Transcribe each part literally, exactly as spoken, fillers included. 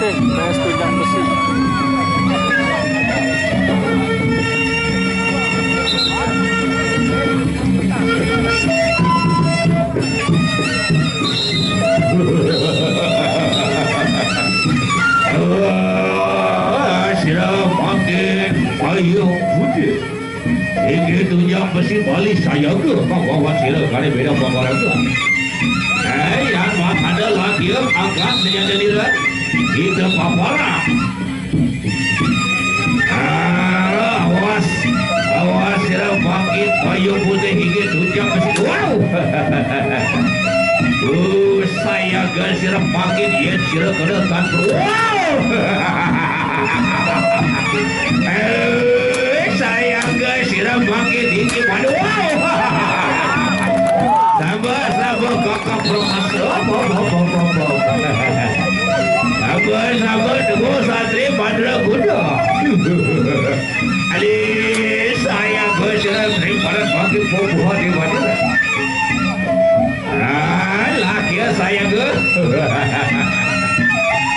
Tes tunjang besi. Wah, sira makin ayo budi. Iki tunjang besi Bali sayaga kawawan sira kare beda pamaraga. Eh, yang makana lagi angkat senjata nira. Kita papara. Ah, awas, awas sira bangkit bayu putih iki tunjang besi. Wow. Uh, sayaga sira bangkit yen sira kena tan. Wow. Eh, sayaga sira bangkit iki pada. Wow. Sabar, sabar, kakak promosi. Hop, hop, hop, hop, hop, hop. Sabar, sabar, tunggu santri Madura Kuda. Adi, sayaga sira ring pada bagi bubuhan di Madura. Ah, lagi ya sayaga.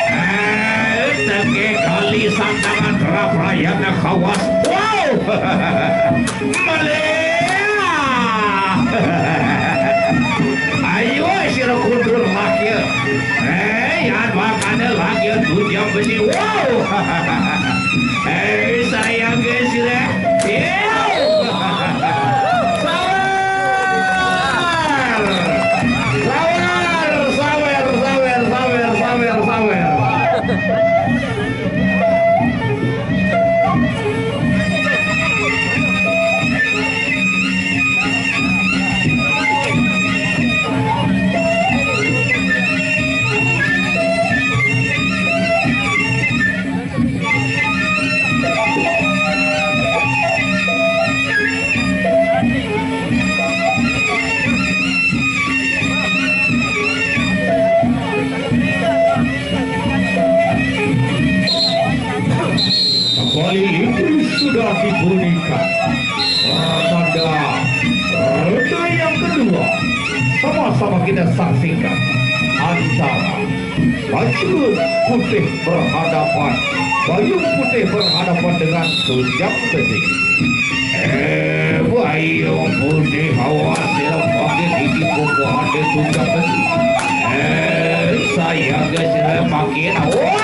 Ah, teke kali santangan terap rayana kawas. Wow. Malih. Ayo, sira kundur lagi. Eh, yan makane lagi tunjang besi. Wow. Eh, sayang ke sira. Iya. Sawer. Sawer, sawer, sawer, sawer, sawer, sawer, sawer. Kembali itu sudah dibunyikan. Pertanda ronde yang kedua. Sama-sama kita saksikan antara Baju putih berhadapan, payung putih berhadapan dengan tunjang besi. Eh, payung putih, awas sira pakai gigi kokoh ada tunjang besi. Eh, saya ke sira makin. Wah!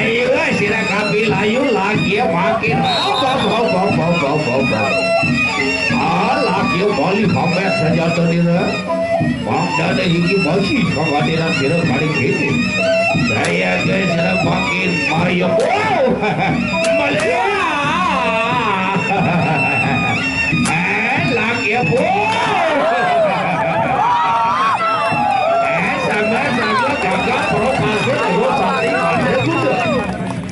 Ayo sira kapi layu lagi makin. Apa, apa, apa, apa, apa, apa. Ah, lagi bali pamer senjata nira. Mangdane iki masih kawaniran sira kali kene. Saya ke sira makin mayem. Wow! Malia! Eh, lagi apa? Eh, sama-sama jaga pro masuk terus sampai pada juga.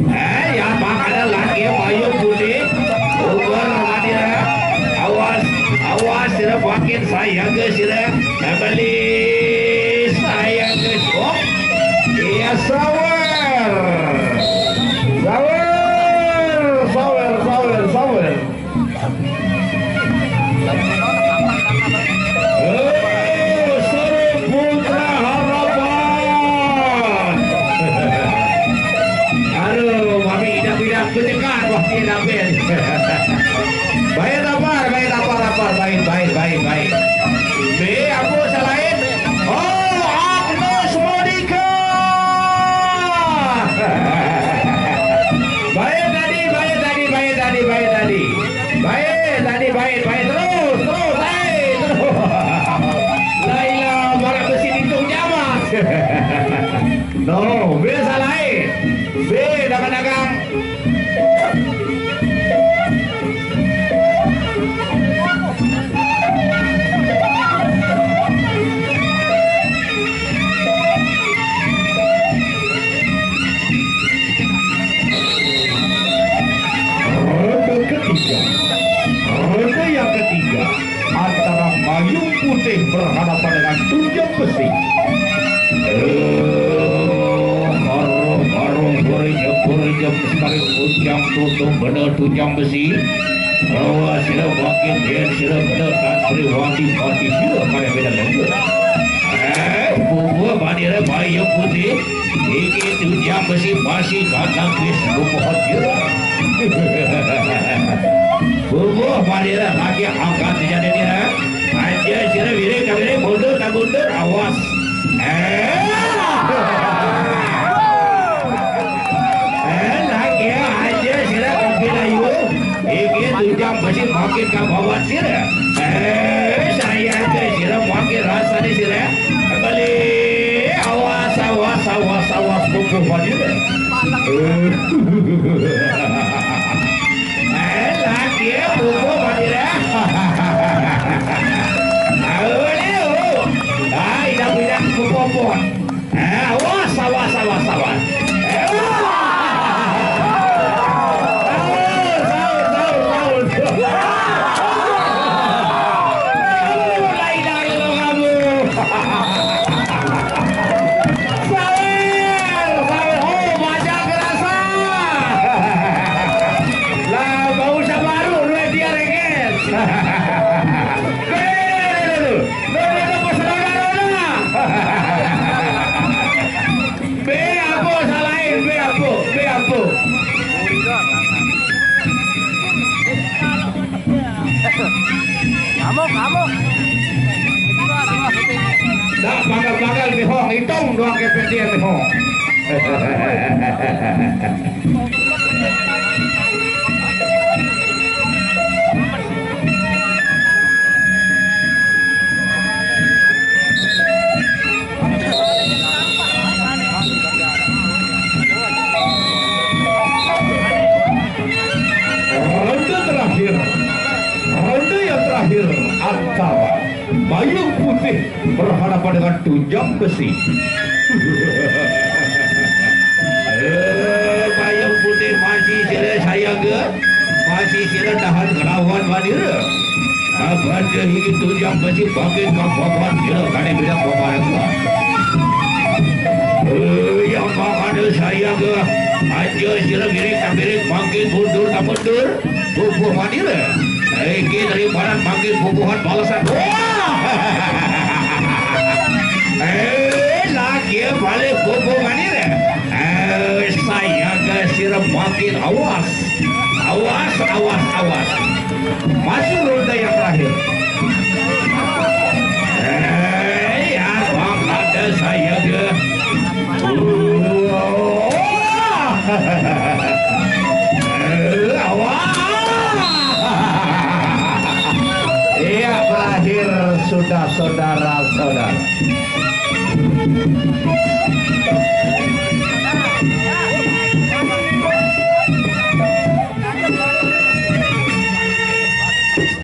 Eh, ya, makanya lagi payung putih. Uber hadir. Awas, awas, sira makin saya ke sira. Beli saya ke. Oh, iya, sawer. Sawer, sawer, sawer, sawer. Eh, Seru Putra Harapan. Aduh, mami tidak-tidak penyekat wah tidak ben. Baik, tapar, baik, tapar, tapar, baik, baik, baik, baik. B, apa selain? Oh, Agnes Monica. Baik tadi, baik tadi, baik tadi, baik tadi. Baik tadi, baik, baik. Terus, terus, baik, terus. Laila, barat besi pintu jamas. No, B salah, eh. B, dagang-dagang. Ronde ketiga. Ronde yang ketiga antara Payung Putih berhadapan dengan Tunjang Besi. Eh, karo, karo, berijem, berijem, sekali tunjang tutup bener tunjang besi. Bahwa sira bangkit, yen sira bener, Tan Triwati, pati sira kaya beda lagi. Eh, bubuh manire Payung Putih. Iki tujang besi masih gandang bis bubuh jero. Bubuh manira lagi angkat dijadinya. Aja sira wiring ka wiring, mundur ka mundur, awas. Eh. Eh, lagi aja sira kopi layu. Iki tujang besi makin ka bawah sira. Eh, saya ke sira makin rasa di sira. Beli, awas, awas, awas, awas, bubuh manira. Eh, lagi ya, bubuh manira. Ayo, ayo. Ah, idam-idam, bubuh. Eh, awas, awas, awas, awas. Eh, wah. Sahur, sahur, sahur, sahur. Sahur, la ilaha illallah kamu. Sahur, sahur. Oh, baca kerasa. Lah, bau sabaru, duit dia reket. Duh, duh, duh, duh. Be apa salahin, be apa, be apa? Ngamuk, ngamuk. Dah, pagal-pagal mihong, hitung doang kepetian mihong. Ronde terakhir, ronde yang terakhir antara Bayung Putih berhadapan dengan Tujang Besi. Eh, Bayung Putih masih sila sayaga, masih sila tahan kelawan manira. Abad hingga Tujang Besi bangkit ka papan sila kane beda papan. Eh, yang makana sayaga, aja sila miring ka miring, bangkit mundur ka mundur. Bubuh manira. Iki daripada panggil bubuhan balasan. Wah! Eh, lagi balik bubuh manira. Eh, saya ke sirem makin awas. Awas, awas, awas. Masuk ronde yang terakhir. Eh, ya, ada saya ke. Iya, berakhir sudah, saudara-saudara.